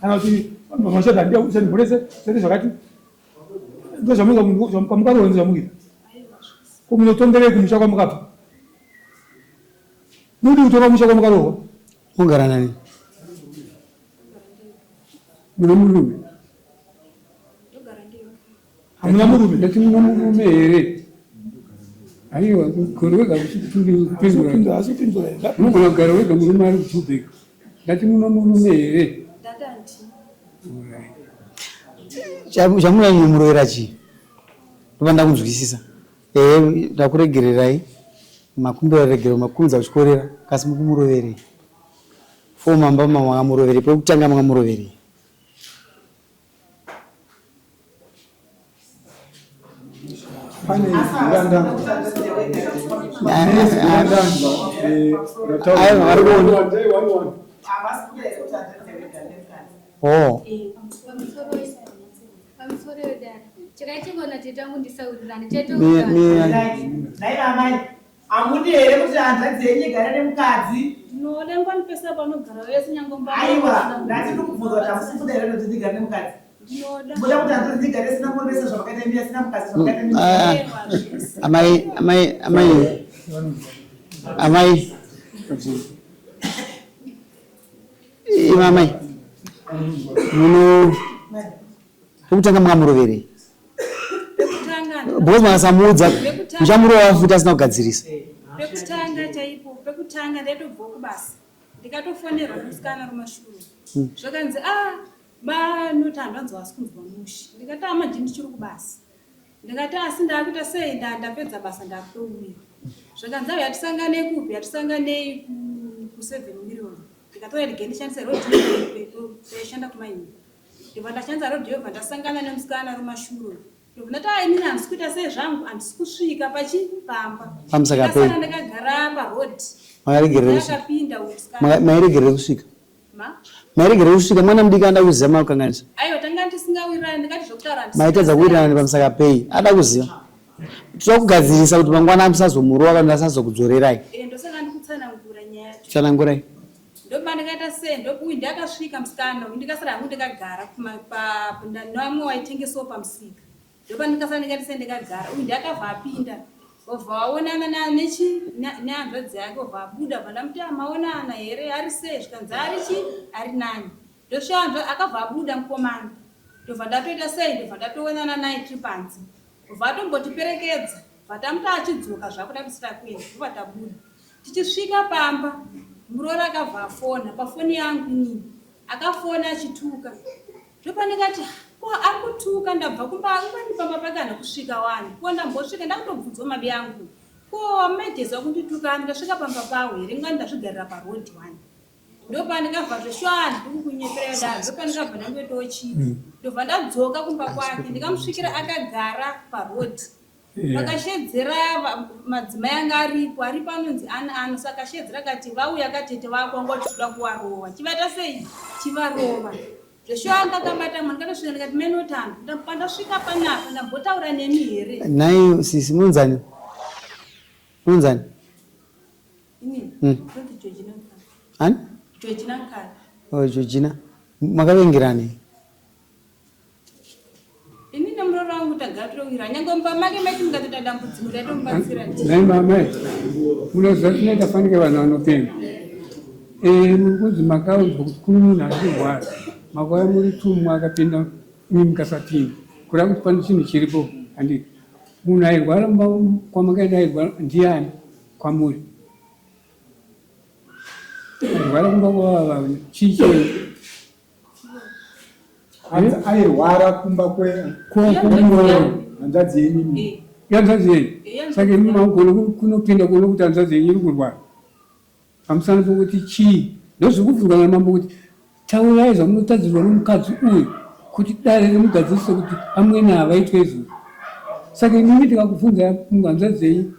kana kuti mashata handiya usandimhorese usati zvakati ndozvamuka kwamukarohwa ndozvamukuita ko munotongerei kumusha kwamukabva mudi kutonga kumusha kwamukarohwa Mugara nani? Mune murume? Hamuna murume? Ndati mune murume here? Aiwa, kugara wega kupindura. Asi kupindura. Unogona kugara wega murume ari kuJubek. Ndati mune murume here? Chamunanyumurovera chii? Ndobva ndakunzwisisa. Ehe, ndakuregererai. Makumbira regero makunza kuchikorera kasi mukumuroverei. Fo mamba makamuroverei pekutanga makamuroverei. Aiwa vari kuona. Oh. Pamusoro yodara. Chakaitika na tete wangu ndisaurirane. Tete Nhai amai, hamudi here kuti hanzvadzi yenyu igare nemukadzi? Ndinoda ngwani pese panogara vese nyange mba. Aiwa, ndati ndikubvunza kuti hamusi kuda here kuti ndigare nemukadzi? Ndinoda. Muda kuti hanzvadzi igare isina murume sezvamakaita imi asina mukadzi zvamakaita imi? Ah, amai, amai, amai. Amai. Imi amai. Muno pekutanga makamuroverei? Because makasamuudza muchamurova futi asina kugadzirisa. Pekutanga chaipo, pekutanga ndaitobvawo kubasa. Ndikatofonerwa nemusikana rumashure. Zvakanzi ah banoti hanzvanzi hawasi kunzwa mushe. Ndikati ah manje ndichiri kubasa. Ndikati asi ndakuita sei nda ndapedza basa ndakutouya. Zvakanzi ah yatisanganei kupi? Yatisanganei ku ku 7 million. Ndikatora ndege ndishandise road taishanda kumaini. Ndobva ndashandisa road yobva ndasangana nemusikana rumashure. Ndobva ndati ah inini handisi kuita sei zvangu handisi kusvika pachi pamba. Pamusaka pei? Ndakasara ndakagara paroad. Makaregerera kusvika. Ndakapinda uyu musikana. Mairegerera kusvika. Ma? Mairegerera kusvika mwana mudiki anoda kuziva makukanganisa. Aiwa tanga tisingawirirani ndikati zvekutaura handisi. Maitadza kuwirirana pamusaka pei? Ada kuziva. Tinoda kugadzirisa kuti mangwana musazomurova kana asazokudzorerai. Eh ndosaka ndikutsanangura nyaya yacho. Tsanangurai. Ndopa ndikaita sei ndopa uyu ndakasvika musikana uyu ndikasara hangu ndikagara kuma pa nevamwe waitengesawo pamusika. Ndopa ndikasara ndikaita sei ndikagara uyu ndakabva apinda obva waonana na nechi nehanzvadzi yake obva abuda bva ndamuti ah maonana here ari sei zvikanzi ari chi ari nani. Ndosvika akabva abuda mukomana ndobva ndatoita sei ndobva ndatoonana naye tiri panze. Bva atombotiperekedza bva tamuti achidzoka zvako tatisati takuenda ndobva tabuda. Tichisvika pamba muroora akabva afona pafoni yangu inini akafona achituka ndopandikati ko ari kutuka ndabva kumba ungani pamba pake hana kusvika wani ko ndambosvika ndakutobvunzwa mabi angu ko amajezi akundituka ani ndasvika pamba pawo here ngani ndazvigarira paroad wani Ndopandikabva zveshuwa ndikukunyeperai dad ndopandikabva ndangoitawo chii ndobva ndadzoka kumba kwake ndikamusvikira akagara paroad vakashedzera madzimai anga aripo aripo anonzi ani ano saka akashedzera akati vauya katete vako wanga uchitoda kuvarova chivaita sei chivarova zveshuwa anga akabata mwana ndikatosvika ndikati menotando pandasvika panapa ndambotaura nemi here Nhai sisi munonzani? Munonzani? Mm. Ani? Georgina Nkala. Oh, Georgina. Makavengerani? Ini nemuroora wangu tagara towira. Nyange mumba make maiti mukatoita dambudziko taitomubatsira. Nhai mama, munoziva tinoita fanike vanhu vanopenga. Eh, muri kunzi makaudzwa kuti kune munhu ari kurwara. Makauya muri tumwa akapinda imi mukasapinda. Kureva kuti pane chinhu chiripo handiti. Munhu airwara mumba kwamakaenda airwara ndiani? Kwamuri. Airwara kumba kwavava chii chii? Hanzi airwara kumba kwe hanzvadzi yenyu. Eh. Hanzvadzi yenyu. Eh, Saka imi magona kunopinda kuona kuti hanzvadzi yenyu iri kurwara. Pamusana pokuti chii? Ndozvikubvunzwa namambo kuti taurai zvamunotadzirwa nomukadzi uyu kuti dare rimugadzirise kuti amwene havaitwe izvozvo. Saka imimi tikakubvunzai hanzvadzi yenyu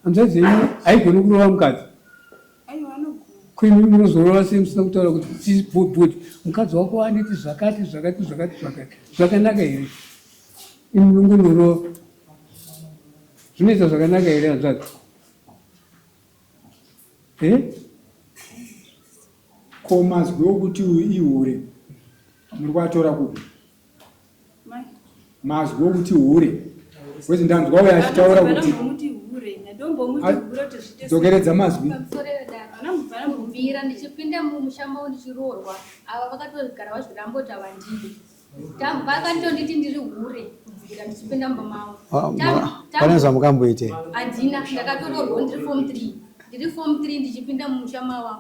Hanzvadzi yenyu haigoni kurova mukadzi. Aiwa anogona. Ko imi munozorova sei musina kutaura kuti bhudhi mukadzi wako anditi zvakati zvakati zvakati zvakati zvakanaka here? Imi munongonorova. Zvinoita zvakanaka here hanzvadzi? Eh? Ko mazwi okuti ihure. Muri kuatora kupi? Mazwi okuti hure. Wezi ndanzwa uyo achitaura kuti dzokeredza mazwi. Kubvira ndichipinda mumusha mavo ndichiroorwa, ava vakatogara vazviramba kuti havandidi. Vakatonditi ndiri hure kubvira ndichipinda mumba mavo. Pane zvamukamboita? Handina, ndakatoroorwa ndiri form 3. Ndiri form 3 ndichipinda mumusha mavo.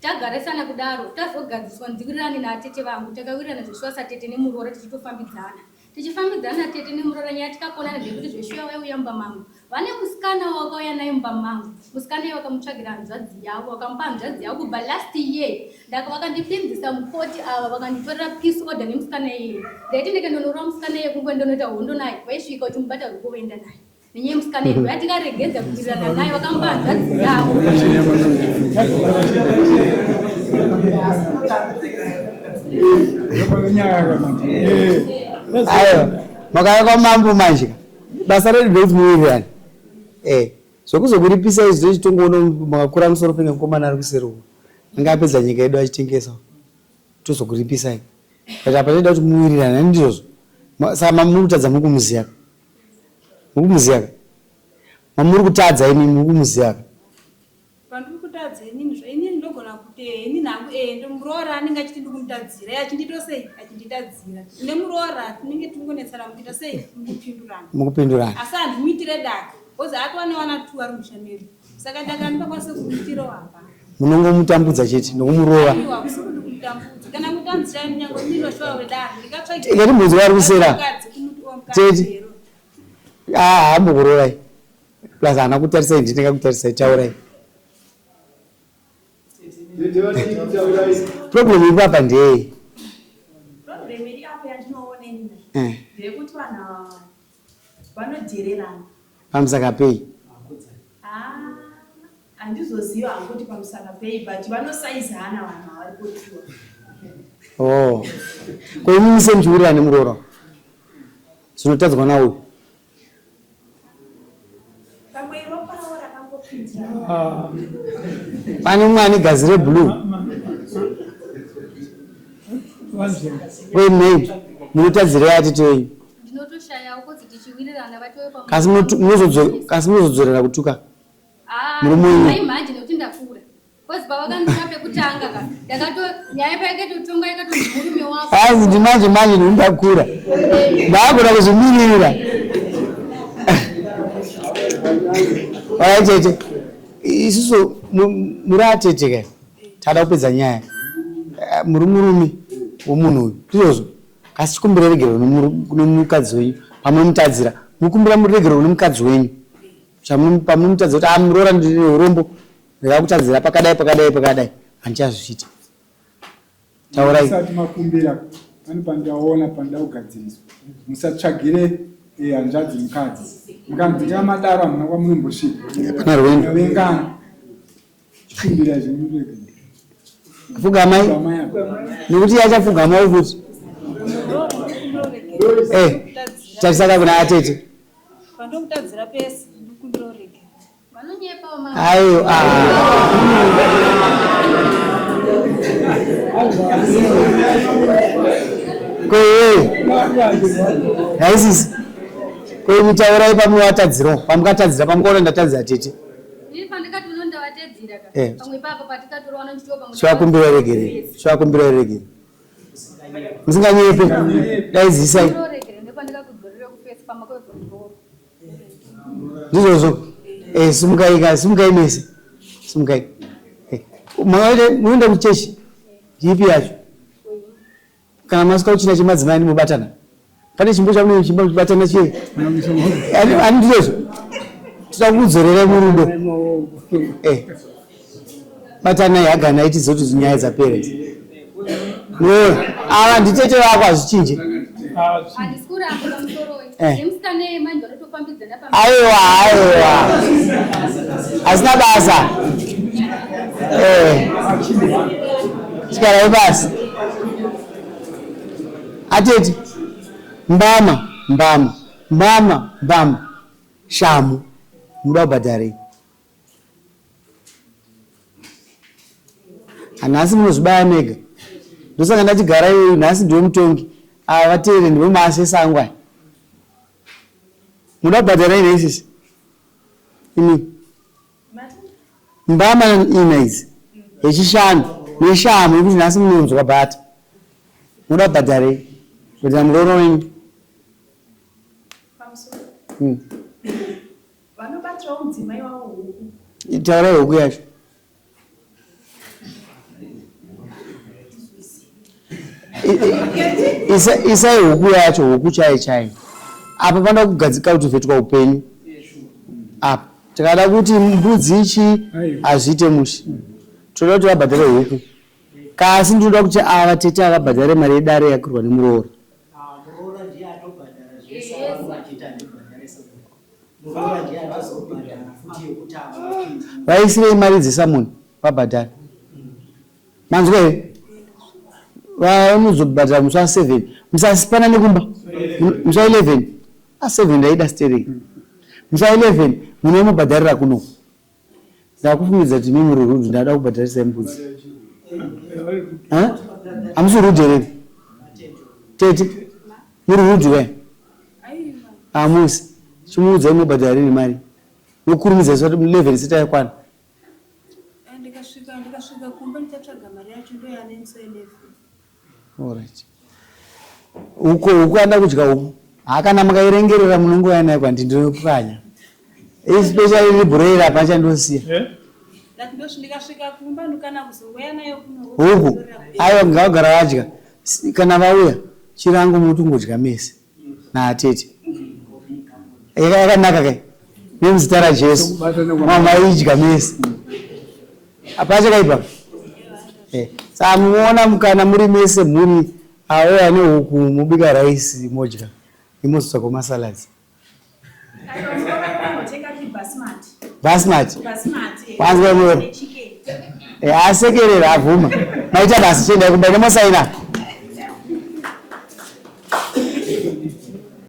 Tagarisana kudaro tazogadziswa ndiwirirane naatete vangu takawirirana zveshuwa satete nemuroora tichitofambidzana. Tichifambidzana natete nemuroora nyaya tikakonana ndeyekuti zveshuwa vaiuya mumba mangu vane musikana wavakauya naye mumba mangu musikana iye vakamutsvagira hanzvadzi yavo vakamupa hanzvadzi yavo kubva last year ndaka vakandipinzisa mukoti ava vakanditorera peace order nemusikana iyeye ndaiti ndikandonorowa musikana iye kunguva ndonoita hondo naye vaisvika vachimubata ruoko voenda naye nenyaya yemusikana iye yatikaregedza kuwirirana naye vakamupa hanzvadzi yavo Ayo, makauya kwamambo manje ka. Basa redu ndekuti muwirirane. Eh, zvekuzokuripisa izvi zvechitongoona makakura musoro penge mukomana ari kuseri uko. Anga apedza nyika yedu achitengesa. Tozokuripisai. But apa toda kuti muwirirane, ndizvozvo. Saka mamuri kutadza muri kumuziva ka. Muri kumuziva ka? Mamuri kutadza imi muri kumuziva ka? Pandiri kutadza inini zva inini ndogona kuti eh, inini hangu eh ndomuroora anenge achiti ndikumutadzira iye achindiita sei achinditadzira nemuroora tinenge tingonetsana mukuita sei mukupindurana Mukupindurana. asi handimuitire daka bcause atova nevana two ari musha medu saka daka handingakwanise kumuitirawo hapana Munongomutambudza chete nokumurova. aiwa kusi kuti kumutambudza kana mutanzira nyange ndinoshova wedare ndingatsvage Ikati mubvunzo wari kusera. mukadzi kumuti wa mukadzi Tete. hero Ah, hambokurovai. Plus haana kutarisai ndini ndingakutarisai taurai. Problem iri apa ndeyei? Problem iri apa yandinoona inini Eh. ndeyekuti vanhu ava vanodhererana. Pamusaka pei? Ah, handizoziva hangu kuti pamusaka pei but vanosaizana vanhu ava vari kutiwa. Oh. Ko imimi sei muchiwirirana nemuroora? Zvinotadzwa nauyu. Pamwe ropa ravo rakangopinzira. Pane umwe ane gazi reblue. Wei nei munotadzirei atete wenyu? Ndinotoshayawo kozi tichiwirirana vatove pamusoro. Kasi kasi munozodzorera kutuka? Ah, Murume wenyu. Mai manje nekuti ndakura. Kozi pavakanditora pekutanga ka ndakato nyaya payakatotonga yakatonzi murume wako. Hanzi ndimanje manje nekuti ndakura. Ndaakura kuzvimirira. Alright tete. Isusu muri atete ka. Tada kupedza nyaya. Eh, Muri murume wemunhu uyu. Ndizvozvo. Kasi chikumbira regerero nemukadzi wenyu. Pamunomutadzira. Mukumbira muregerero nemukadzi wenyu. Pamunomutadzira kuti ah muroora ndine urombo. Ndakakutadzira pakadai pakadai pakadai handichazviita. Taurai. Musati makumbira pane pandaona panoda kugadziriswa. Musatsvagire eh, hanzvadzi mukadzi. Mukanzwira madaro hamuna kwamunombosvika. Hapana rwendo. Mavengana. Chikumbira zvemuregerero. Pfugamai. Pfugamai apa. Nekuti achapfugamai futi. Eh, tarisaka kuna atete. Pandokutadzira pese ndikumbira uregere. Ayo, ah. Kwewe. Haisisi. Kwewe mutaurai pamuvatadzirawo, pamukatadzira, pamukaona ndatadzira tete. Eh. Chivakumbira uregerero. Chivakumbira uregerero. Musinganyepe. Daidzisai. Ndizvozvo. Eh, simukai ka, simukai mese. Simukai. Eh, munoenda kuchechi? Ipi yacho? Kana masvika kuchina chemadzimai mubatana. Pane chimbo chamunenge muchimba muchibatana chii? Ani ndizvozvo. Toda kukudzorerai murudo. Eh. Batanai haganai tizive kuti nyaya dzapera idzi. Ava nditete vako hazvichinje. Eh. Aiwa, aiwa. Hazina basa. Eh. Chikarai basa. Atete. Mbama, mbama, mbama, mbama. Shamu. Muda kubhadharei? Hanhasi munozvibaya mega. Ndosaka ndati garai uyu nhasi ndiwe mutongi. Ava vateere ndivo maasesa angu aya. Muda kubhadhara here sisi? Imi. Mbama ina idzi. Yechishanu neshamu yekuti nhasi munonzwa bhata. Muda kubhadharei? Kubhadhara muroora wenyu. Vanobatirawo mudzimai wavo huku. Taurai huku yacho. Isai huku yacho, huku chaiyo chaiyo. Apa panoda kugadzika kuti vhetwa upenyu. Apa tikada kuti mbudzi ichi hazviite mushe. Toda kuti vabhadhare huku. Kasi ndinoda kuti ava tete avabhadhare mari yedare yakwirwa nemuroora. Muroora ndiye atobhadhara zvese ava vatete andibhadharisa. Muroora ndiye atozobhadhara futi yekuti ava vapinde. Vaisirei mari dzesamoni vabhadhare. Manzwa here? Vanozobhadhara musi wa 7. Musasipana nekumba. Musi wa 11. A 7 ndaida stereki. Musi wa 11 munomubhadharira kuno. Ndakufungidza kuti imi muri rude ndada kubhadharisa mbudzi. Hamusi rude here? Tete, muri rude here? Hamusi. Chimuudzai mobhadhara rini mari. Nokurumidza isati 11 isati yakwana. Ndikasvika ndikasvika kumba ndichatsvaga mari yacho ndoyane musi 11. Alright. Uko uko anda kudya uko. Hakana mukairengerera munongouya nayo kwandi ndinopwanya. Especially iri broiler apa chandosiya. Eh? Ndikasvika kumba ndikana kuzouya nayo kuno. Huku. Aiwa ngavagara vadya. Kana vauya chirango munotongodya mese. Naatete. Yakanaka kai. Nemuzita raJesu. Mama idya mese. Hapana chakaipa. Eh, saka munoona mukana muri mese mhuri auya nehuku mobika rice modya imozotsvagwa masalads. Basmati. Wanzwa muroora. Eh, asekerera abvuma. Maita basa chiendai kumba nemosaina.